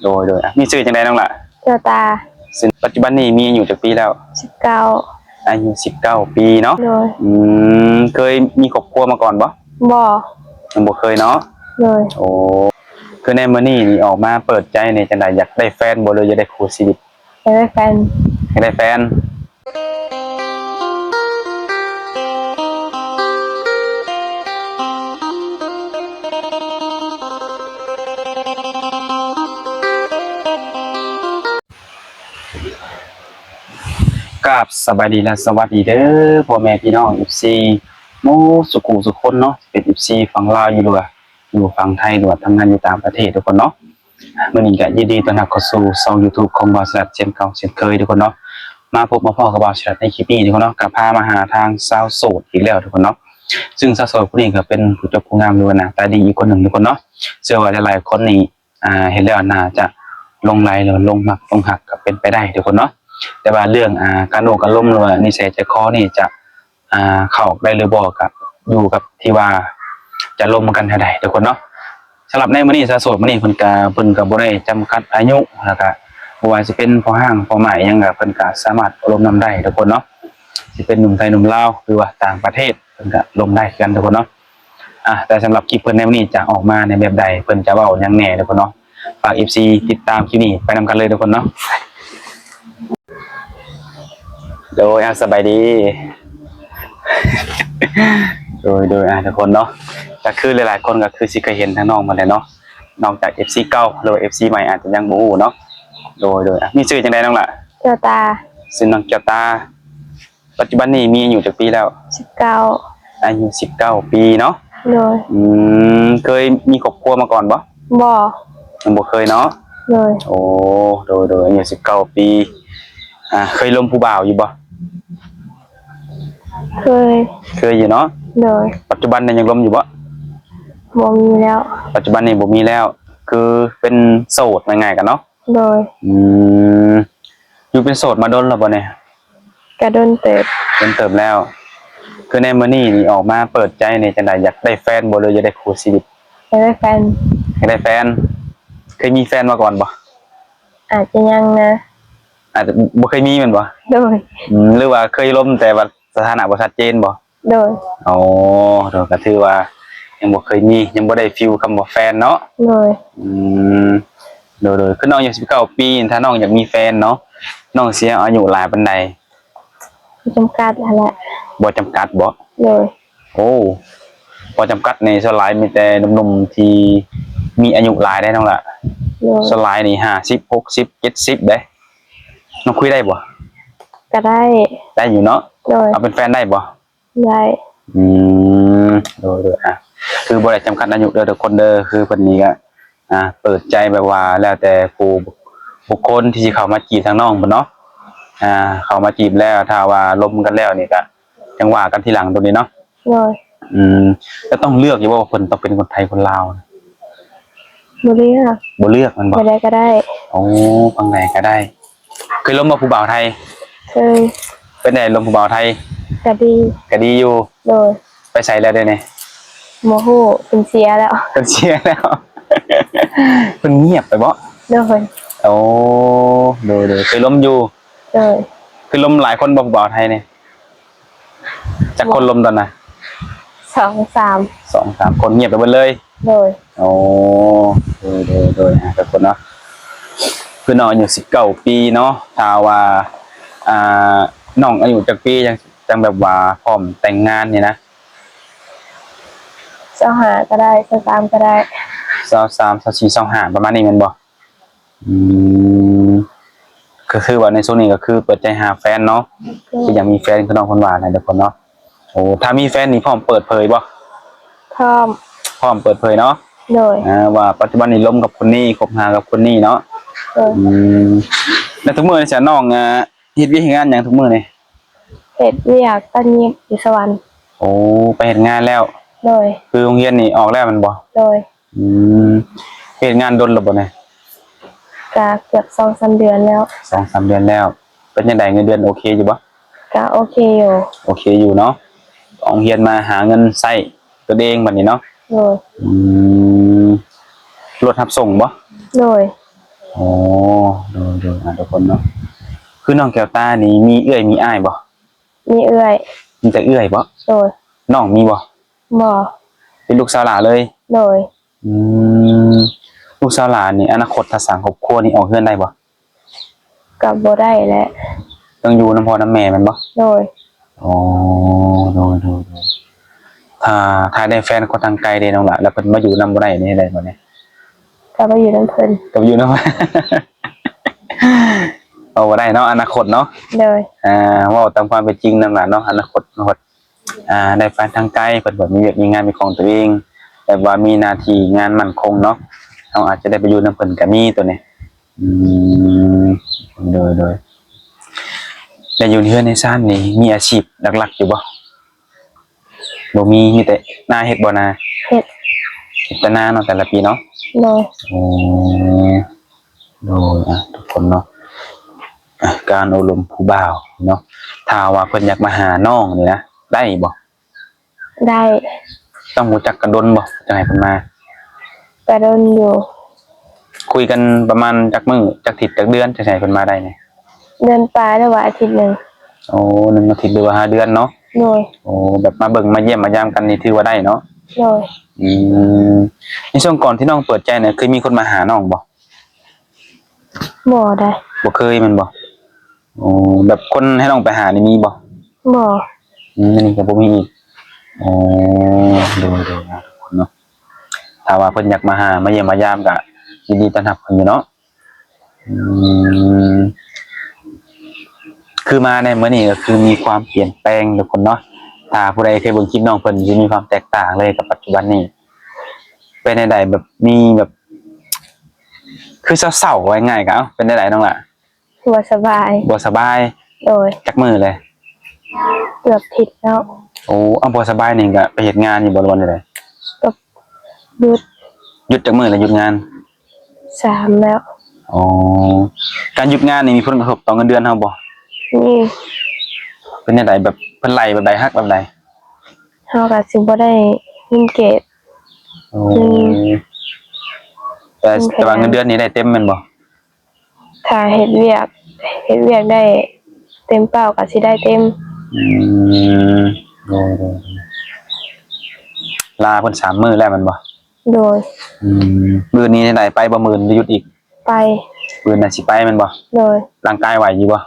ໂດຍ ໂດຍ ອະ ມີຊື່ຈັ່ງໃດນ້ອງຫຼ້າ? ແກ້ວຕາ. ຊຶ່ງປັດຈຸບັນນີ້ມີອາຍຸຈັກປີແລ້ວ? ສິບເກົ້າ. ອາຍຸສິບເກົ້າປີເນາະ. ໂດຍ. ອືມ ເຄີຍມີຄອບຄົວມາກ່ອນບໍ່? ບໍ່. ຍັງບໍ່ເຄີຍເນາະ. ໂດຍ. ໂອ້ ຄືໃນມື້ນີ້ນີ້ອອກມາເປີດໃຈນີ້ຈັ່ງໃດ? ຢາກໄດ້ແຟນບໍ່ ຫຼືຢາກໄດ້ຄູ່ຊີວິດ? ຢາກໄດ້ແຟນ. ຢາກໄດ້ແຟນ. ກາບສະບາຍດີ ແລະ ສະຫວັດດີເດີ ພໍ່ແມ່ພີ່ນ້ອງ ເອັຟຊີ ໝູ່ສູ່ຄູ່ສູ່ຄົນເນາະ, ເປັນ ເອັຟຊີ ຝັ່ງລາວຢູ່ ຫຼືວ່າຢູ່ຝັ່ງໄທ ຫຼືວ່າທຳງານຢູ່ຕ່າງປະເທດທຸກຄົນເນາະ. ມື້ນີ້ກະຍິນດີຕ້ອນຮັບເຂົ້າສູ່ຊ່ອງ YouTube ຂອງບ່າວສະຫຼັດເຊັ່ນເກົ່າເຊັ່ນເຄີຍທຸກຄົນເນາະ. ມາພົບມາພໍ້ກັບບ່າວສະຫຼັດໃນຄລິບນີ້ທຸກຄົນເນາະ, ກະພາມາຫາທາງສາວໂສດອີກແລ້ວທຸກຄົນເນາະ. ຊຶ່ງສາວໂສດຜູ້ນີ້ກະເປັນຜູ້ຈົບຜູ້ງາມ ຫຼືວ່າໜ້າຕາດີອີກຄົນໜຶ່ງທຸກຄົນເນາະ. ເຊື່ອວ່າຫຼາຍໆຄົນນີ້ ອ່າ ເຫັນແລ້ວໜ້າຈະຫຼົງໄຫຼ ຫຼືວ່າຫຼົງມັກຫຼົງຮັກກະເປັນໄປໄດ້ທຸກຄົນເນາະ. ແຕ່ວ່າເລື່ອງ ອ່າ ການໂອ້ການລົມ ຫຼືວ່ານິໄສໃຈຄໍນີ້ຈະ ອ່າ ເຂົ້າອອກໄດ້ຫຼືບໍ່ ກະຢູ່ກັບທີ່ວ່າ ຈະລົມກັນແນວໃດທຸກຄົນເນາະ. ສຳລັບໃນມື້ນີ້ ສາວໂສດມື້ນີ້ເພິ່ນກະ ເພິ່ນກະບໍ່ໄດ້ຈຳກັດອາຍຸ ແລ້ວກະບໍ່ວ່າຊິເປັນພໍ່ຮ້າງພໍ່ໝ້າຫຍັງ ກະເພິ່ນກະສາມາດລົມນຳໄດ້ທຸກຄົນເນາະ. ຊິເປັນໜຸ່ມໄທໜຸ່ມລາວ ຫຼືວ່າຕ່າງປະເທດ ເພິ່ນກະລົມໄດ້ຄືກັນທຸກຄົນເນາະ. ອ່າ ແຕ່ສຳລັບຄລິບເພິ່ນໃນມື້ນີ້ຈະອອກມາໃນແບບໃດ ເພິ່ນຈະເວົ້າຫຍັງແດ່ທຸກຄົນເນາະ. ຝາກ ເອັຟຊີ ຕິດຕາມຄລິບນີ້ໄປນຳກັນເລີຍທຸກຄົນເນາະ. ໂດຍ ອ່າ ສະບາຍດີ. ໂດຍ ໂດຍ ອ່າ ທຸກຄົນເນາະ, ກະຄືຫຼາຍໆຄົນກະຄືຊິເຄີຍເຫັນທາງນ້ອງມາແລ້ວເນາະ, ນອກຈາກ ເອັຟຊີ ເກົ່າ ຫຼືວ່າ ເອັຟຊີ ໃໝ່ອາດຈະຍັງບໍ່ຮູ້ເນາະ. ໂດຍ ໂດຍ ອ່າ ມີຊື່ຈັ່ງໃດນ້ອງຫຼ້າ? ແກ້ວຕາ. ຊື່ນ້ອງແກ້ວຕາ. ປັດຈຸບັນນີ້ມີອາຍຸຈັກປີແລ້ວ? ສິບເກົ້າ. ອາຍຸສິບເກົ້າປີເນາະ. ໂດຍ. ອືມ ເຄີຍມີຄອບຄົວມາກ່ອນບໍ່? ບໍ່. ຍັງບໍ່ເຄີຍເນາະ. ໂດຍ. ໂອ້ ໂດຍ ໂດຍ ອາຍຸສິບເກົ້າປີ. ອ່າ ເຄີຍລົມຜູ້ບ່າວຢູ່ບໍ່? ເຄີຍ. ເຄີຍຢູ່ເນາະ. ໂດຍ. ປັດຈຸບັນນີ້ຍັງລົມຢູ່ບໍ່? ບໍ່ມີແລ້ວ. ປັດຈຸບັນນີ້ບໍ່ມີແລ້ວ ຄືເປັນໂສດ ວ່າງ່າຍກັນເນາະ. ໂດຍ. ອືມ ຢູ່ເປັນໂສດມາດົນແລ້ວບໍ່ນີ້? ກະດົນເຕີບ. ດົນເຕີບແລ້ວ. ຄືໃນມື້ນີ້ນີ້ອອກມາເປີດໃຈນີ້ຈັ່ງໃດ? ຢາກໄດ້ແຟນບໍ່ ຫຼືຢາກໄດ້ຄູ່ຊີວິດ? ຢາກໄດ້ແຟນ. ຢາກໄດ້ແຟນ. ເຄີຍມີແຟນມາກ່ອນບໍ່? ອາດຈະຍັງນະ. ອາດຈະບໍ່ເຄີຍມີແມ່ນບໍ່? ໂດຍ. ອືມ ຫຼືວ່າເຄີຍລົມແຕ່ວ່າສະຖານະບໍ່ຊັດເຈນບໍ່? ໂດຍ. ໂອ້ ໂດຍ ກະຖືວ່າຍັງບໍ່ເຄີຍມີ ຍັງບໍ່ໄດ້ຟີລຄຳວ່າແຟນເນາະ. ໂດຍ. ອືມ ໂດຍ ໂດຍ ຄືນ້ອງອາຍຸສິບເກົ້າປີ ຖ້ານ້ອງຢາກມີແຟນເນາະ ນ້ອງຊິເອົາອາຍຸຫຼາຍປານໃດ? ບໍ່ຈຳກັດຫັ້ນແຫຼະ. ບໍ່ຈຳກັດບໍ່? ໂດຍ. ໂອ້ ບໍ່ຈຳກັດນີ້ ສ່ວນຫຼາຍມີແຕ່ໜຸ່ມໆທີ່ມີອາຍຸຫຼາຍເດ້ນ້ອງຫຼ້າ. ໂດຍ. ສ່ວນຫຼາຍນີ້ຫ້າສິບ ຫົກສິບ ເຈັດສິບເດ້. ນ້ອງຄຸຍໄດ້ບໍ່? ກະໄດ້. ໄດ້ຢູ່ເນາະ. ໂດຍ. ເອົາເປັນແຟນໄດ້ບໍ່? ໄດ້. ອືມ ໂດຍ ໂດຍ ອ່າ ຄືບໍ່ໄດ້ຈຳກັດອາຍຸເດີທຸກຄົນເດີ ຄືເພິ່ນນີ້ກະ ອ່າ ເປີດໃຈແບບວ່າແລ້ວແຕ່ຜູ້ບຸກຄົນທີ່ຊິເຂົ້າມາຈີບທາງນ້ອງເພິ່ນເນາະ. ອ່າ ເຂົ້າມາຈີບແລ້ວ ຖ້າວ່າລົມກັນແລ້ວນີ້ກະຈັ່ງວ່າກັນທີຫຼັງໂຕນີ້ເນາະ. ໂດຍ. ອືມ ແລ້ວຕ້ອງເລືອກຢູ່ບໍ່ວ່າເພິ່ນຕ້ອງເປັນຄົນໄທຄົນລາວ? ບໍ່ເລືອກ. ບໍ່ເລືອກແມ່ນບໍ່? ແບບໃດກະໄດ້. ໂອ້ ຝັ່ງໃດກະໄດ້. ເຄີຍລົມບໍ່ຜູ້ບ່າວໄທ? ເຄີຍ. ເປັນໃດລົມຜູ້ບ່າວໄທ? ກະດີ. ກະດີຢູ່. ໂດຍ. ໄປໃສແລ້ວດຽວນີ້? ບໍ່ຮູ້ ເພິ່ນເສຍແລ້ວ. ເພິ່ນເສຍແລ້ວ. ເພິ່ນງຽບໄປບໍ່? ໂດຍ. ໂອ້ ໂດຍ ໂດຍ ເຄີຍລົມຢູ່. ໂດຍ. ເຄີຍລົມຫຼາຍຄົນບໍ່ຜູ້ບ່າວໄທນີ້? ຈັກຄົນລົມຕອນນັ້ນ? ສອງສາມ. ສອງສາມຄົນ ງຽບໄປເບິດເລີຍ. ໂດຍ. ໂອ້ ໂດຍ ໂດຍ ໂດຍ ອ່າ ທຸກຄົນເນາະ ຄືນ້ອງອາຍຸສິບເກົ້າປີເນາະ. ຖ້າວ່າ ອ່າ ນ້ອງອາຍຸຈັກປີຈັ່ງ ຈັ່ງແບບວ່າພ້ອມແຕ່ງງານນີ້ນະ? ຊາວຫ້າກະໄດ້ ຊາວສາມກະໄດ້. ຊາວສາມ ຊາວສີ່ ຊາວຫ້າ ປະມານນີ້ແມ່ນບໍ່? ອືມ ກະຄືວ່າໃນຊ່ວງນີ້ກະຄືເປີດໃຈຫາແຟນເນາະ. ໂດຍ. ຄືຢາກມີແຟນ ຄືນ້ອງເພິ່ນວ່ານະ ທຸກຄົນເນາະ. ໂອ້ ຖ້າມີແຟນນີ້ພ້ອມເປີດເຜີຍບໍ່? ພ້ອມ. ພ້ອມເປີດເຜີຍເນາະ. ໂດຍ. ອ່າ ວ່າປັດຈຸບັນນີ້ລົມກັບຄົນນີ້ ຄົບຫາກັບຄົນນີ້ເນາະ. ໂດຍ. ອືມ ແລ້ວທຸກມື້ນີ້ຊະນ້ອງ ອ່າ ເຮັດວຽກເຮັດງານຫຍັງທຸກມື້ນີ້? ເຮັດວຽກຕັດຫຍິບຢູ່ສະຫວັນ. ໂອ້ ໄປເຮັດງານແລ້ວ. ໂດຍ. ຄືໂຮງຮຽນນີ້ອອກແລ້ວແມ່ນບໍ່? ໂດຍ. ອືມ ເຮັດງານດົນແລ້ວບໍ່ນີ້? ກະເກືອບສອງສາມເດືອນແລ້ວ. ສອງສາມເດືອນແລ້ວ. ເປັນຈັ່ງໃດ ເງິນເດືອນໂອເຄຢູ່ບໍ່? ກະໂອເຄຢູ່. ໂອເຄຢູ່ເນາະ. ອອກໂຮງຮຽນມາຫາເງິນໃຊ້ຕົນເອງບັດນີ້ເນາະ. ໂດຍ. ອືມ ລົດຮັບສົ່ງບໍ່? ໂດຍ. ອໍ ໂດຍໆ ອ່າ ທຸກຄົນເນາະ ຄືນ້ອງແກ້ວຕານີ້ມີເອື້ອຍມີອ້າຍບໍ່? ມີເອື້ອຍ. ມີແຕ່ເອື້ອຍບໍ່? ໂດຍ. ນ້ອງມີບໍ່? ບໍ່. ເປັນລູກສາວຫຼ້າເລີຍ? ໂດຍ. ອືມ ລູກສາວຫຼ້ານີ້ ອະນາຄົດຖ້າສ້າງຄອບຄົວນີ້ ອອກເຮືອນໄດ້ບໍ່? ກໍບໍ່ໄດ້ແຫຼະ. ຕ້ອງຢູ່ນຳພໍ່ນຳແມ່ແມ່ນບໍ່? ໂດຍ. ອໍ ໂດຍໆ ຖ້າ ຖ້າໄດ້ແຟນຄົນທາງໄກເດ້ນ້ອງຫຼ້າ ແລ້ວເພິ່ນມາຢູ່ນຳບໍ່ໄດ້ນີ້ ເຮັດໃດບັດນີ້? ກໍໄປຢູ່ນຳເພິ່ນ. ກໍໄປຢູ່ນຳ ເວົ້າບໍ່ໄດ້ເນາະ ອະນາຄົດເນາະ. ໂດຍ. ອ່າ ເວົ້າຕາມຄວາມເປັນຈິງນ້ອງຫຼ້າເນາະ ອະນາຄົດ ອະນາຄົດ ອ່າ ໄດ້ແຟນທາງໄກ ເພິ່ນກໍມີວຽກມີງານເປັນຂອງຕົວເອງ ແບບວ່າມີໜ້າທີ່ງານໝັ້ນຄົງເນາະ ເຮົາອາດຈະໄດ້ໄປຢູ່ນຳເພິ່ນກໍມີໂຕນີ້. ອືມ ໂດຍໆ ແລ້ວຢູ່ໃນເຮືອນໃນຊານນີ້ ມີອາຊີບຫຼັກໆຢູ່ບໍ່? ບໍ່ມີ ມີແຕ່ນາເຮັດບໍ່ນາ? ເຮັດ. ເຮັດແຕ່ນາເນາະ ແຕ່ລະປີເນາະ? ໂດຍ. ໂອ້ ໂດຍ ອ່ະ ທຸກຄົນເນາະ ອ່ະ ການໂອ້ລົມຜູ້ບ່າວເນາະ ຖ້າວ່າເພິ່ນຢາກມາຫານ້ອງນີ້ນະ ໄດ້ບໍ່? ໄດ້. ຕ້ອງຮູ້ຈັກກັນດົນບໍ່ ຈັ່ງໃຫ້ເພິ່ນມາ? ກະດົນຢູ່. ຄຸຍກັນປະມານຈັກມື້ ຈັກທິດ ຈັກເດືອນ ຈັ່ງໃຫ້ເພິ່ນມາໄດ້ນີ້? ເດືອນປາຍ ຫຼືວ່າອາທິດໜຶ່ງ. ໂອ້ ໜຶ່ງອາທິດ ຫຼືວ່າຫ້າເດືອນເນາະ? ໂດຍ. ໂອ້ ແບບມາເບິ່ງມາຢ້ຽມມາຢາມກັນນີ້ຖືວ່າໄດ້ເນາະ? ໂດຍ. ອືມ ໃນຊ່ວງກ່ອນທີ່ນ້ອງເປີດໃຈນະ ເຄີຍມີຄົນມາຫານ້ອງບໍ່? ບໍ່ໄດ໋. ບໍ່ເຄີຍແມ່ນບໍ່? ໂອ້ ແບບຄົນໃຫ້ນ້ອງໄປຫານີ້ມີບໍ່? ບໍ່. ອືມ ອັນນີ້ກໍບໍ່ມີອີກ. ໂອ້ ໂດຍໆ ເນາະ ທຸກຄົນເນາະ ຖ້າວ່າເພິ່ນຢາກມາຫາ ມາຢ້ຽມມາຢາມ ກໍຍິນດີຕ້ອນຮັບເພິ່ນຢູ່ເນາະ. ອືມ ຄືມາໃນມື້ນີ້ກໍຄືມີຄວາມປ່ຽນແປງທຸກຄົນເນາະ. ຖ້າຜູ້ໃດເຄີຍເບິ່ງຄລິບນ້ອງເພິ່ນ ຊິມີຄວາມແຕກຕ່າງເລີຍກັບປັດຈຸບັນນີ້. ເປັນແນວໃດ ແບບມີແບບ ຄືເສົ້າໆ ເວົ້າງ່າຍໆ ກໍ ເອົ້າ ເປັນແນວໃດນ້ອງຫຼ້າ? ບໍ່ສະບາຍ. ບໍ່ສະບາຍ? ໂດຍ. ຈັກມື້ເລີຍ? ເກືອບທິດແລ້ວ. ໂອ້ ເອົາ ບໍ່ສະບາຍນີ້ກໍໄປເຮັດງານຢູ່ບໍ່ ຫຼືວ່າແນວໃດ? ກໍຢຸດ. ຢຸດຈັກມື້ແລ້ວຢຸດງານ? ສາມແລ້ວ. ອໍ ການຢຸດງານນີ້ມີຜົນກະທົບຕໍ່ເງິນເດືອນເຮົາບໍ່? ມີ. ເປັນແນວໃດ ແບບເພິ່ນໄລ່ແບບໃດ ຫັກແບບໃດ? ເຮົາກໍຊິບໍ່ໄດ້ເງິນເກດ. ໂອ້ ອືມ ແຕ່ ແຕ່ວ່າເງິນເດືອນນີ້ໄດ້ເຕັມແມ່ນບໍ່? ຖ້າເຮັດວຽກ ເຮັດວຽກໄດ້ເຕັມເປົ້າກໍຊິໄດ້ເຕັມ. ອືມ ໂດຍໆ ລາເພິ່ນສາມມື້ແລ້ວແມ່ນບໍ່? ໂດຍ. ອືມ ມື້ນີ້ໄດ້ໄປບໍ່? ມື້ອື່ນໄດ້ຢຸດອີກ? ໄປ. ມື້ອື່ນໜ້າຊິໄປແມ່ນບໍ່? ໂດຍ. ຮ່າງກາຍໄຫວຢູ່ບໍ່?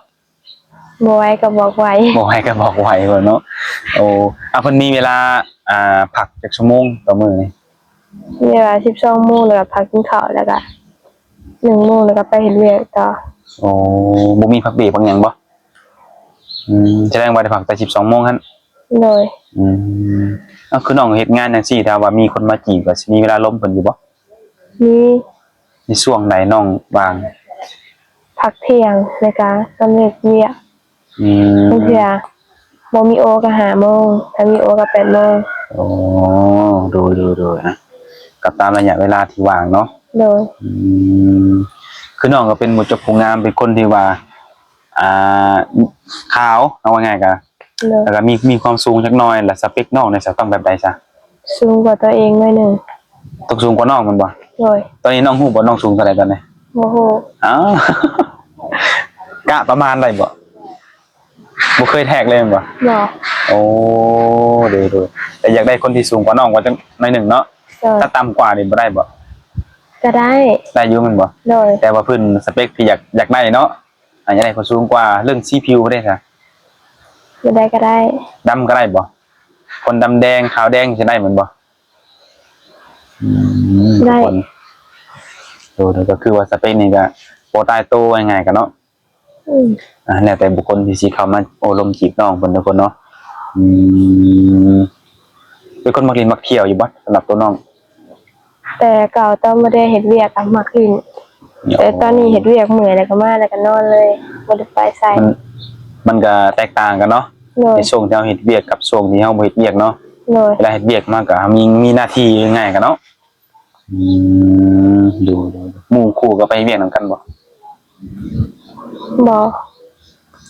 ບໍ່ໄຫວກໍບອກໄຫວ. ບໍ່ໄຫວກໍບອກໄຫວເນາະ. ໂອ້ ອາ ເພິ່ນມີເວລາ ອ່າ ພັກຈັກຊົ່ວໂມງຕໍ່ມື້ນີ້? ເວລາສິບສອງໂມງ ແລ້ວກໍພັກກິນເຂົ້າ ແລ້ວກໍໜຶ່ງໂມງ ແລ້ວກໍໄປເຮັດວຽກຕໍ່. ໂອ້ ບໍ່ມີພັກເບຣກພັກຫຍັງບໍ່? ອືມ ສະແດງວ່າໄດ້ພັກແຕ່ສິບສອງໂມງຫັ້ນ. ໂດຍ. ອືມ ເອົາ ຄືນ້ອງເຮັດງານຈັ່ງຊີ້ ຖ້າວ່າມີຄົນມາຈີບ ກໍຊິມີເວລາລົມເພິ່ນຢູ່ບໍ່? ມີ. ໃນຊ່ວງໃດນ້ອງວ່າງ? ພັກທ່ຽງ ແລ້ວກະຕອນເລີກວຽກ. ອືມ ບາງເທື່ອບໍ່ມີໂອກະຫ້າໂມງ ຖ້າມີໂອກະແປດໂມງ. ໂອ້ ໂດຍໆໆ ອະ ກໍຕາມໄລຍະເວລາທີ່ວ່າງເນາະ. ໂດຍ. ອືມ ຄືນ້ອງກໍເປັນບຸດຈົບຜູ້ງາມ ເປັນຄົນທີ່ວ່າ ອ່າ ຂາວ ເອົາວ່າງ່າຍກະ ໂດຍ ແລ້ວກໍມີ ມີຄວາມສູງຈັກໜ້ອຍ ແລ້ວສະເປັກນ້ອງນີ້ສະ ຕ້ອງແບບໃດຊະ? ສູງກວ່າຕົວເອງໜ້ອຍໜຶ່ງ. ຕ້ອງສູງກວ່ານ້ອງແມ່ນບໍ່? ໂດຍ. ຕອນນີ້ນ້ອງຮູ້ບໍ່ ນ້ອງສູງເທົ່າໃດຕອນນີ້? ບໍ່ຮູ້. ອ້າວ ກະປະມານໄດ້ບໍ່? ບໍ່ເຄີຍແທກເລີຍແມ່ນບໍ່? ບໍ່. ໂອ້ ໂດຍໆ ແຕ່ຢາກໄດ້ຄົນທີ່ສູງກວ່ານ້ອງກວ່າຈັກໜ້ອຍໜຶ່ງເນາະ. ໂດຍ. ຖ້າຕ່ຳກວ່ານີ້ບໍ່ໄດ້ບໍ່? ກໍໄດ້. ໄດ້ຢູ່ແມ່ນບໍ່? ໂດຍ. ແຕ່ວ່າພື້ນສະເປັກທີ່ຢາກ ຢາກໄດ້ເນາະ ອາ ຢາກໄດ້ຄົນສູງກວ່າ. ເລື່ອງສີຜິວເດ້ຊະ? ບໍ່ໄດ້ກໍໄດ້. ດຳກໍໄດ້ບໍ່? ຄົນດຳແດງ ຂາວແດງຊິໄດ້ແມ່ນບໍ່? ອືມ ໄດ້ ທຸກຄົນ. ໂດຍ ກໍຄືວ່າສະເປັກນີ້ກໍບໍ່ຕາຍໂຕ ເວົ້າງ່າຍໆ ກັນເນາະ. ອືມ ອາ ແລ້ວແຕ່ບຸກຄົນທີ່ຊິເຂົ້າມາໂອ້ລົມຈີບນ້ອງເພິ່ນທຸກຄົນເນາະ. ອືມ ເປັນຄົນມັກຫຼິ້ນມັກທ່ຽວຢູ່ບໍ່ ສຳລັບຕົວນ້ອງ? ແຕ່ເກົ່າຕອນບໍ່ໄດ້ເຮັດວຽກກໍມັກຫຼິ້ນ. ແຕ່ຕອນນີ້ເຮັດວຽກເມື່ອຍ ແລ້ວກໍມາ ແລ້ວກໍນອນເລີຍ ບໍ່ໄດ້ໄປໃສ. ມັນ ມັນກໍແຕກຕ່າງກັນເນາະ. ໂດຍ. ໃນຊ່ວງທີ່ເຮົາເຮັດວຽກກັບຊ່ວງທີ່ເຮົາບໍ່ເຮັດວຽກເນາະ. ໂດຍ. ເວລາເຮັດວຽກມາກໍເຮົາມີ ມີໜ້າທີ່ງ່າຍກັນເນາະ. ອືມ ໂດຍໆ ໝູ່ຄູ່ກໍໄປເຮັດວຽກນຳກັນບໍ່? ບໍ່.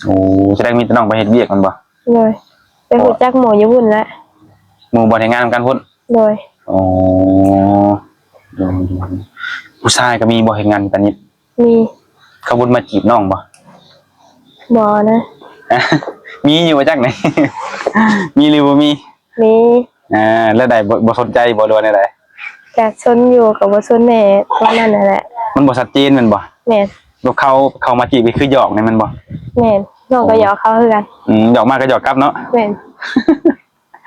ໂອ້ ສະແດງມີແຕ່ນ້ອງໄປເຮັດວຽກແມ່ນບໍ່? ໂດຍ. ໄປຮູ້ຈັກໝູ່ຢູ່ພຸ້ນແຫຼະ. ໝູ່ບ່ອນເຮັດງານນຳກັນພຸ້ນ? ໂດຍ. ອໍ ໂດຍໆ ຜູ້ຊາຍກໍມີບໍ່ເຮັດງານຢູ່ຕານິດ? ມີ. ເຂົາບໍ່ມາຈີບນ້ອງບໍ່? ບໍ່ນະ. ມີຢູ່ບໍ່ຈັກນີ້? ມີຫຼືບໍ່ມີ? ມີ. ອ່າ ແລ້ວໃດ ບໍ່ ບໍ່ສົນໃຈບໍ່ ຫຼືວ່າແນວໃດ? ກະສົນຢູ່ ກະບໍ່ສົນແດ່ ປະມານນັ້ນແຫຼະ. ມັນບໍ່ຊັດເຈນແມ່ນບໍ່? ແມ່ນ. ແລ້ວເຂົາ ເຂົາມາຈີບນີ້ຄືຫຍອກນີ້ແມ່ນບໍ່? ແມ່ນ. ນ້ອງກໍຫຍອກເຂົາຄືກັນ. ອືມ ຫຍອກມາກໍຫຍອກກັບເນາະ. ແມ່ນ.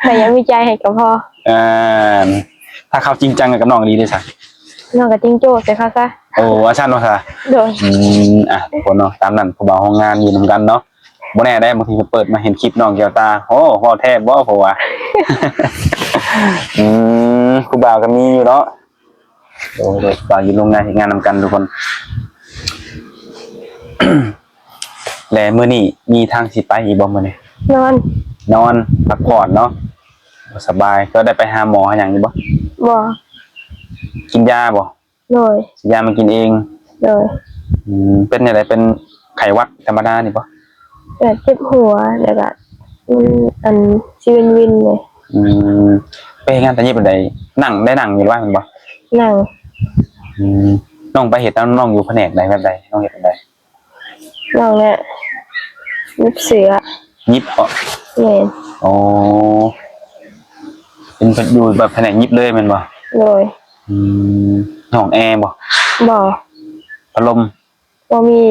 ແຕ່ຢ່າມີໃຈໃຫ້ກໍພໍ. ເອີ ຖ້າເຂົາຈິງຈັງກັບນ້ອງອີ່ຫຼີເດ້ຊະ? ນ້ອງກໍຈິງໂຈ້ໃສ່ເຂົາຊະ. ໂອ້ ວ່າຊັ້ນວ່າຊະ. ໂດຍ. ອືມ ອ່ະ ທຸກຄົນເນາະ ຕາມນັ້ນ ຜູ້ບ່າວໂຮງງານຢູ່ນຳກັນເນາະ. ບໍ່ແນ່ໄດ໋ ບາງທີເພິ່ນເປີດມາເຫັນຄລິບນ້ອງແກ້ວຕາ ໂອ້ ເວົ້າແທ້ບໍ່ ເພາະວ່າ ອືມ ຜູ້ບ່າວກໍມີຢູ່ເນາະ. ໂດຍ ໂດຍ ບ່າວຢູ່ໂຮງງານເຮັດງານນຳກັນທຸກຄົນ. ແລະ ມື້ນີ້ມີທາງຊິໄປອີກບໍ່ມື້ນີ້? ນອນ. ນອນ ພັກຜ່ອນເນາະ ສະບາຍ. ເຈົ້າໄດ້ໄປຫາໝໍຫາຫຍັງຢູ່ບໍ່? ບໍ່. ກິນຢາບໍ່? ໂດຍ. ຊື້ຢາມາກິນເອງ? ໂດຍ. ອືມ ເປັນຈັ່ງໃດ? ເປັນໄຂ້ຫວັດທຳມະດານີ້ບໍ່? ແບບເຈັບຫົວ ແລ້ວກະ ອືມ ອັນຊິວິນໆແດ່. ອືມ ໄປເຮັດງານຕາຍິບແບບໃດ? ນັ່ງ ໄດ້ນັ່ງຢູ່ວ່າແມ່ນບໍ່? ນັ່ງ. ອືມ ນ້ອງໄປເຮັດ ນ້ອງຢູ່ພະແນກໃດ ແບບໃດ? ນ້ອງເຮັດແບບໃດ? ນ້ອງແຫຼະ ຍິບເສື້ອ. ຍິບເບາະ? ແມ່ນ. ອໍ ເປັນ ຢູ່ແບບພະແນກຍິບເລີຍແມ່ນບໍ່? ໂດຍ. ອືມ ຫ້ອງແອບໍ່? ບໍ່. ພັດລົມ? ບໍ່ມີ.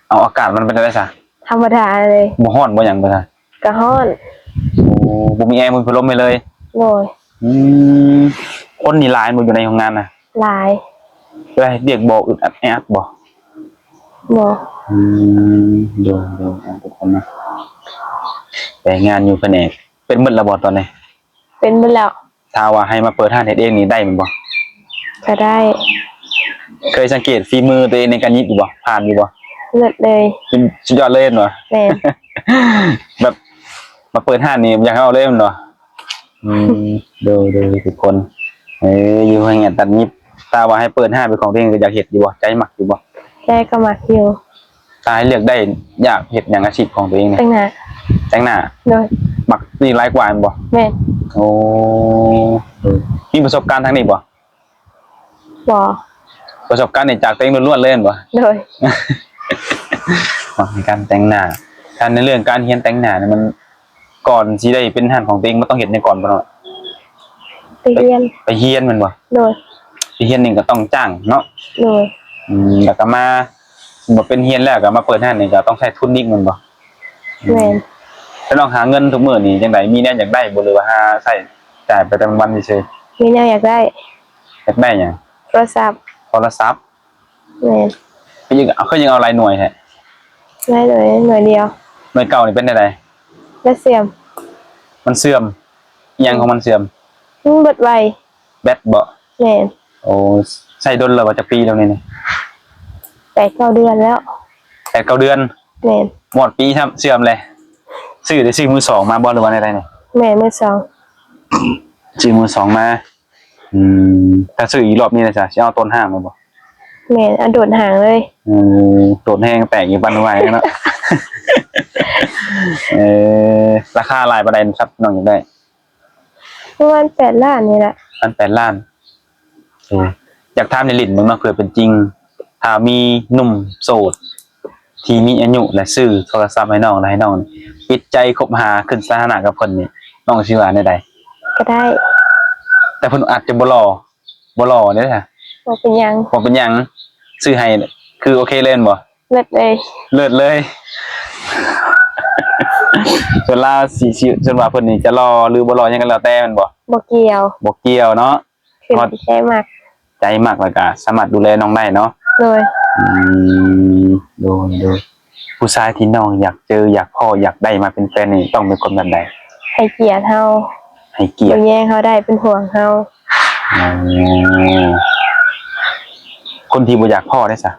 ເອົາ ອາກາດມັນເປັນຈັ່ງໃດຊະ? ທຳມະດາເລີຍ. ບໍ່ຮ້ອນບໍ່ຫຍັງບໍ່ຊະ? ກະຮ້ອນ. ໂອ້ ບໍ່ມີແອ ບໍ່ມີພັດລົມໃຫ້ເລີຍ? ໂດຍ. ອືມ ຄົນນີ້ຫຼາຍບໍ່ ຢູ່ໃນໂຮງງານນະ? ຫຼາຍ. ເວລາເຮັດວຽກບໍ່ອຶດອັດແອອັດບໍ່? ບໍ່. ອືມ ໂດຍ ໂດຍ ເອົາ ທຸກຄົນນະ ແຕ່ງານຢູ່ພະແນກ ເປັນໝົດແລ້ວບໍ່ຕອນນີ້? ເປັນໝົດແລ້ວ. ຖ້າວ່າໃຫ້ມາເປີດຮ້ານເຮັດເອງນີ້ໄດ້ແມ່ນບໍ່? ກໍໄດ້. ເຄີຍສັງເກດຝີມືຕົວເອງໃນການຍິບຢູ່ບໍ່? ຜ່ານຢູ່ບໍ່? ເລີດເລີຍ. ສຸດ ສຸດຍອດເລີຍແມ່ນບໍ່? ແມ່ນ. ແບບມາເປີດຮ້ານນີ້ຢາກເອົາເລີຍແມ່ນບໍ່? ອືມ ໂດຍ ໂດຍ ທຸກຄົນ ເອີ ຢູ່ໃຫ້ງານຕັດຫຍິບ ຖ້າວ່າໃຫ້ເປີດຮ້ານເປັນຂອງຕົວເອງ ກໍຢາກເຮັດຢູ່ບໍ່? ໃຈມັກຢູ່ບໍ່? ໃຈກໍມັກຢູ່. ຖ້າໃຫ້ເລືອກໄດ້ ຢາກເຮັດຫຍັງ ອາຊີບຂອງຕົວເອງນີ້? ແຕ່ງໜ້າ. ແຕ່ງໜ້າ? ໂດຍ. ມັກນີ້ຫຼາຍກວ່າແມ່ນບໍ່? ແມ່ນ. ໂອ້ ໂດຍ ມີປະສົບການທາງນີ້ບໍ່? ບໍ່. ປະສົບການນີ້ຈາກຕົວເອງລ້ວນໆເລີຍແມ່ນບໍ່? ໂດຍ. ມັກໃນການແຕ່ງໜ້າ ຖ້າໃນເລື່ອງການຮຽນແຕ່ງໜ້ານີ້ ມັນ ກ່ອນຊິໄດ້ເປັນຮ້ານຂອງຕົວເອງ ມັນຕ້ອງເຮັດຫຍັງກ່ອນບໍ່ເນາະ? ໄປຮຽນ. ໄປຮຽນແມ່ນບໍ່? ໂດຍ. ໄປຮຽນນີ້ກໍຕ້ອງຈ້າງເນາະ? ໂດຍ. ອືມ ແລ້ວກໍມາ ບໍ່ເປັນຮຽນແລ້ວກໍມາເປີດຮ້ານນີ້ ກໍຕ້ອງໃຊ້ທຶນອີກແມ່ນບໍ່? ແມ່ນ. ແລ້ວນ້ອງຫາເງິນທຸກມື້ນີ້ຈັ່ງໃດ? ມີແນວຢາກໄດ້ບໍ່ ຫຼືວ່າຫາໃຊ້ຈ່າຍໄປແຕ່ວັນໆຊື່ໆ? ມີແນວຢາກໄດ້. ຢາກໄດ້ຫຍັງ? ໂທລະສັບ. ໂທລະສັບ? ແມ່ນ. ຄືຍັງ ຄືຍັງເອົາຫຼາຍໜ່ວຍແທ້? ຫຼາຍໜ່ວຍ ໜ່ວຍດຽວ. ໜ່ວຍເກົ່ານີ້ເປັນແນວໃດ? ແບັດເສື່ອມ. ມັນເສື່ອມ? ອີ່ຫຍັງຂອງມັນເສື່ອມ? ມັນເບິດໄວ. ແບັດເບາະ? ແມ່ນ. ໂອ້ ໃຊ້ດົນແລ້ວບໍ່? ຈັກປີແລ້ວນີ້? ແປດເກົ້າເດືອນແລ້ວ. ແປດເກົ້າເດືອນ? ແມ່ນ. ໝົດປີຊ້ຳ ເສື່ອມແຫຼະ. ຊື້ໄດ້ຊື້ມືສອງມາບໍ່ ຫຼືວ່າແນວໃດນີ້? ແມ່ນ ມືສອງ. ຊື້ມືສອງມາ. ອືມ ຖ້າຊື້ອີກລອບນີ້ນະ ຈະຊິເອົາໂຕນຫ້າງແມ່ນບໍ່? ແມ່ນ ເອົາໂຕນຫ້າງເລີຍ. ໂອ້ ໂຕນແຮງແຕກຢູ່ປານໄວເນາະ. ເອີ ລາຄາຫຼາຍປານໃດ ຊັບ ນ້ອງຢາກໄດ້? ປະມານແປດລ້ານນີ້ແຫຼະ. ປະມານແປດລ້ານ. ເອີ ຢາກຖາມຫຼິ້ນໆເບິ່ງເນາະ ເພື່ອເປັນຈິງ ຖ້າມີໜຸ່ມໂສດທີ່ມີອາຍຸ ແລະ ຊື້ໂທລະສັບໃຫ້ນ້ອງ ແລະ ໃຫ້ນ້ອງປິດໃຈຄົບຫາ ຂຶ້ນສະຖານະກັບເພິ່ນນີ້ ນ້ອງຊິວ່າແນວໃດ? ກໍໄດ້. ແຕ່ເພິ່ນອາດຈະບໍ່ຫຼໍ່ ບໍ່ຫຼໍ່ເດ້. ບໍ່ເປັນຫຍັງ. ບໍ່ເປັນຫຍັງ. ຊື້ໃຫ້ຄືໂອເຄເລີຍແມ່ນບໍ່? ເລີດເລີຍ. ເລີດເລີຍ. ສ່ວນລາວຊິ ຊິ ສ່ວນວ່າເພິ່ນນີ້ຈະຫຼໍ່ ຫຼື ບໍ່ຫຼໍ່ຫຍັງກໍແລ້ວແຕ່ແມ່ນບໍ່? ບໍ່ກ່ຽວ. ບໍ່ກ່ຽວເນາະ. ຄືໃຈມັກ. ໃຈມັກ ແລ້ວກໍສາມາດດູແລນ້ອງໄດ້ເນາະ. ໂດຍ. ອືມ ໂດຍ ໂດຍ. ຜູ້ຊາຍທີ່ນ້ອງຢາກເຈີ ຢາກພໍ້ ຢາກໄດ້ມາເປັນແຟນນີ້ ຕ້ອງເປັນຄົນແບບໃດ? ໃຫ້ກຽດເຮົາ. ໃຫ້ກຽດ. ເບິ່ງແຍງເຮົາໄດ້ ເປັນຫ່ວງເຮົາ. ອໍ ຄົນທີ່ບໍ່ຢາກພໍ້ເດ້ຊະ?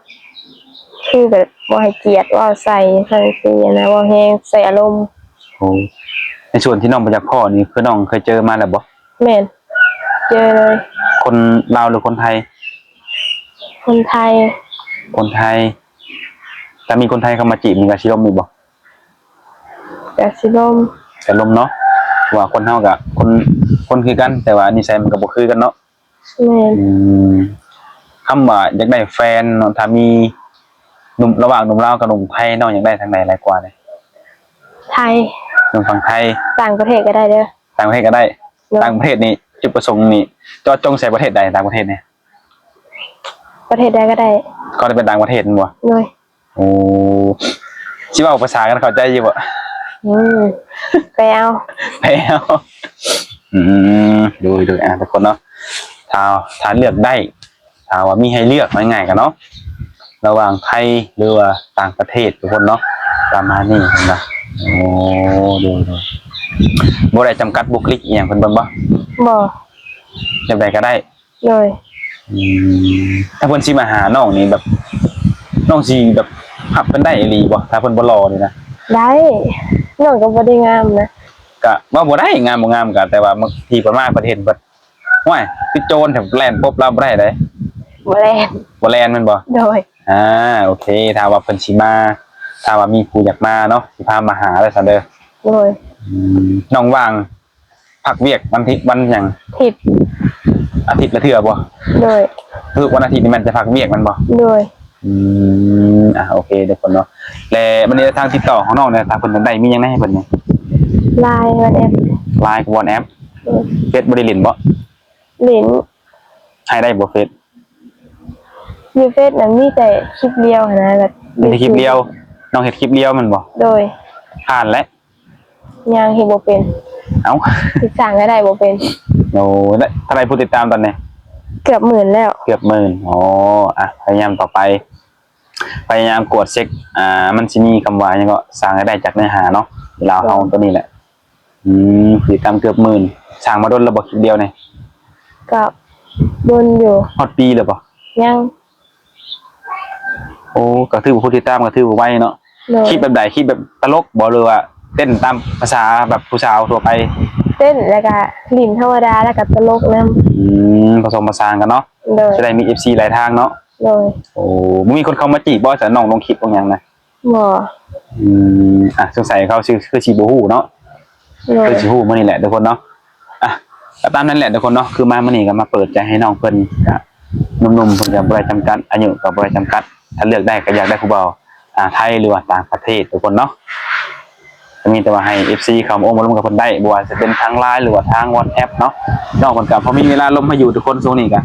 ຄືແບບບໍ່ໃຫ້ກຽດ ເວົ້າໃສ່ ຈັ່ງຊີ້ນະ ເວົ້າແຮງ ໃສ່ອາລົມ. ໂອ້ ໃນສ່ວນທີ່ນ້ອງບໍ່ຢາກພໍ້ນີ້ ຄືນ້ອງເຄີຍເຈີມາແລ້ວບໍ່? ແມ່ນ. ເຈີເລີຍ. ຄົນລາວ ຫຼື ຄົນໄທ? ຄົນໄທ. ຄົນໄທ. ຖ້າມີຄົນໄທເຂົ້າມາຈີບນີ້ ກໍຊິລົມຢູ່ບໍ່? ກໍຊິລົມ. ກໍລົມເນາະ ເພາະວ່າຄົນເຮົາກໍຄົນ ຄົນຄືກັນ ແຕ່ວ່ານິໄສມັນກໍບໍ່ຄືກັນເນາະ. ແມ່ນ. ອືມ ຄຳວ່າຢາກໄດ້ແຟນເນາະ ຖ້າມີ ໜຸ່ມ ລະຫວ່າງໜຸ່ມລາວກັບໜຸ່ມໄທ ນ້ອງຢາກໄດ້ທາງໃດຫຼາຍກວ່ານີ້? ໄທ. ໜຸ່ມຝັ່ງໄທ. ຕ່າງປະເທດກໍໄດ້ເດີ. ຕ່າງປະເທດກໍໄດ້. ໂດຍ. ຕ່າງປະເທດນີ້ ຈຸດປະສົງນີ້ ເຈາະຈົງໃສ່ປະເທດໃດ? ຕ່າງປະເທດນີ້ ປະເທດໃດກໍໄດ້. ຂໍໄດ້ເປັນຕ່າງປະເທດແມ່ນບໍ່? ໂດຍ. ໂອ້ ຊິເວົ້າພາສາກັນເຂົ້າໃຈຢູ່ບໍ່? ອືມ ແປເອົາ ແປເອົາ. ອືມ ໂດຍ ໂດຍ ອ່າ ທຸກຄົນເນາະ ຖ້າ ຖ້າເລືອກໄດ້ ຖ້າວ່າມີໃຫ້ເລືອກ ເວົ້າງ່າຍໆກັນເນາະ ລະຫວ່າງໄທ ຫຼືວ່າຕ່າງປະເທດ ທຸກຄົນເນາະ ປະມານນີ້ເນາະ. ໂອ້ ໂດຍ ໂດຍ ບໍ່ໄດ້ຈຳກັດບຸກລິກອີ່ຫຍັງເພິ່ນເບິ່ງບໍ່? ບໍ່. ແບບໃດກໍໄດ້. ໂດຍ. ອືມ ຖ້າເພິ່ນຊິມາຫານ້ອງນີ້ ແບບ ນ້ອງຊິແບບຮັບເພິ່ນໄດ້ອີ່ຫຼີບໍ່ ຖ້າເພິ່ນບໍ່ຫຼໍ່ນີ້ນະ? ໄດ້. ນ້ອງກໍບໍ່ໄດ້ງາມນະ. ກະເວົ້າບໍ່ໄດ້ ງາມບໍ່ງາມ ກະແຕ່ວ່າບາງທີເພິ່ນມາ ເພິ່ນເຫັນ ເພິ່ນ ໂອ້ຍ ຄືໂຈນແທ້ ແລ່ນປົບລາວບໍ່ໄດ້ເດ້. ບໍ່ແລ່ນ. ບໍ່ແລ່ນແມ່ນບໍ່? ໂດຍ. ອ່າ ໂອເຄ ຖ້າວ່າເພິ່ນຊິມາ ຖ້າວ່າມີຜູ້ຢາກມາເນາະ ຊິພາມາຫາເດີຊັ້ນເດີ. ໂດຍ. ອືມ ນ້ອງວ່າງ ພັກວຽກວັນທິດ ວັນຫຍັງ? ທິດ. ອາທິດລະເທື່ອບໍ່? ໂດຍ. ຄືວັນອາທິດນີ້ແມ່ນຈະພັກວຽກແມ່ນບໍ່? ໂດຍ. ອືມ ອ່າ ໂອເຄ ທຸກຄົນເນາະ ແລະ ບັດນີ້ທາງຕິດຕໍ່ຂອງນ້ອງນີ້ ຖ້າເພິ່ນຢາກໄດ້ ມີຫຍັງແດ່ໃຫ້ເພິ່ນນີ້? ລາຍ ວັອດແອັບ. ລາຍກັບວັອດແອັບ. ໂດຍ. ເຟສບໍ່ໄດ້ຫຼິ້ນບໍ່? ຫຼິ້ນ. ໃຫ້ໄດ້ບໍ່ເຟສ? ຢູ່ເຟສນະ ມີແຕ່ຄລິບລຽວຫັ້ນນະ ແບບ ມີແຕ່ຄລິບລຽວ. ນ້ອງເຮັດຄລິບລຽວແມ່ນບໍ່? ໂດຍ. ຜ່ານແລ້ວ. ຍັງເຮັດບໍ່ເປັນ. ເອົ້າ ຕິດສ້າງລາຍໄດ້ບໍ່ເປັນ. ໂອ້ ໄດ້ເທົ່າໃດຜູ້ຕິດຕາມຕອນນີ້? ເກືອບໝື່ນແລ້ວ. ເກືອບໝື່ນ. ອໍ ອ່ະ ພະຍາຍາມຕໍ່ໄປ ພະຍາຍາມກວດເຊັກ ອ່າ ມັນຊິມີຄຳວ່າຫຍັງເກາະ ສ້າງລາຍໄດ້ຈາກເນື້ອຫາເນາະ ລາວເຮົາ ໂດຍ ຕົວນີ້ແຫຼະ. ອືມ ຜູ້ຕິດຕາມເກືອບໝື່ນ ສ້າງມາດົນແລ້ວບໍ່ ຄລິບດຽວນີ້? ກໍດົນຢູ່. ຮອດປີແລ້ວບໍ່? ຍັງ. ໂອ້ ກໍຖືວ່າຜູ້ຕິດຕາມກໍຖືວ່າໄວເນາະ. ໂດຍ. ຄລິບແບບໃດ? ຄລິບແບບຕະຫຼົກບໍ່ ຫຼືວ່າເຕັ້ນຕາມພາສາແບບຜູ້ສາວທົ່ວໄປ? ເຕັ້ນ ແລ້ວກະຫຼິ້ນທຳມະດາ ແລ້ວກະຕະຫຼົກນຳ. ອືມ ປະສົມປະສານກັນເນາະ. ໂດຍ. ຈະໄດ້ມີເອັຟຊີຫຼາຍທາງເນາະ. ໂດຍ. ໂອ້ ບໍ່ມີຄົນເຂົ້າມາຈີບບໍ່ ສະ ນ້ອງລົງຄລິບລົງຫຍັງນະ? ບໍ່. ອືມ ອ່ະ ສົງໄສເຂົາຊິ ຄືຊິບໍ່ຮູ້ເນາະ. ໂດຍ. ຄືຊິຮູ້ມື້ນີ້ແຫຼະທຸກຄົນເນາະ. ອ່ະ ກໍຕາມນັ້ນແຫຼະທຸກຄົນເນາະ ຄືມາມື້ນີ້ກໍມາເປີດໃຈໃຫ້ນ້ອງເພິ່ນ ກໍໜຸ່ມໆ ເພິ່ນກໍບໍ່ໄດ້ຈຳກັດ ອາຍຸກໍບໍ່ໄດ້ຈຳກັດ ຖ້າເລືອກໄດ້ກໍຢາກໄດ້ຜູ້ບ່າວ ອ່າ ໄທ ຫຼືວ່າຕ່າງປະເທດທຸກຄົນເນາະ. ກໍມີແຕ່ວ່າໃຫ້ເອັຟຊີເຂົ້າມາໂອ້ມາລົມກັບເພິ່ນໄດ້ ບໍ່ວ່າຈະເປັນທາງລາຍ ຫຼືວ່າທາງວັອດແອັບເນາະ. ນ້ອງເພິ່ນກໍພໍມີເວລາລົມໃຫ້ຢູ່ທຸກຄົນ ຊ່ວງນີ້ກໍ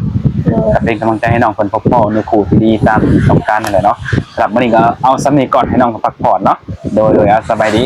ໂດຍ ກໍເປັນກຳລັງໃຈໃຫ້ນ້ອງເພິ່ນພົບພໍ້ເນື້ອຄູ່ທີ່ດີຕາມທີ່ຕ້ອງການນັ້ນແຫຼະເນາະ. ສຳລັບມື້ນີ້ກໍເອົາສ່ຳນີ້ກ່ອນ ໃຫ້ນ້ອງເພິ່ນພັກຜ່ອນເນາະ. ໂດຍ ໂດຍ ເອົາ ສະບາຍດີ.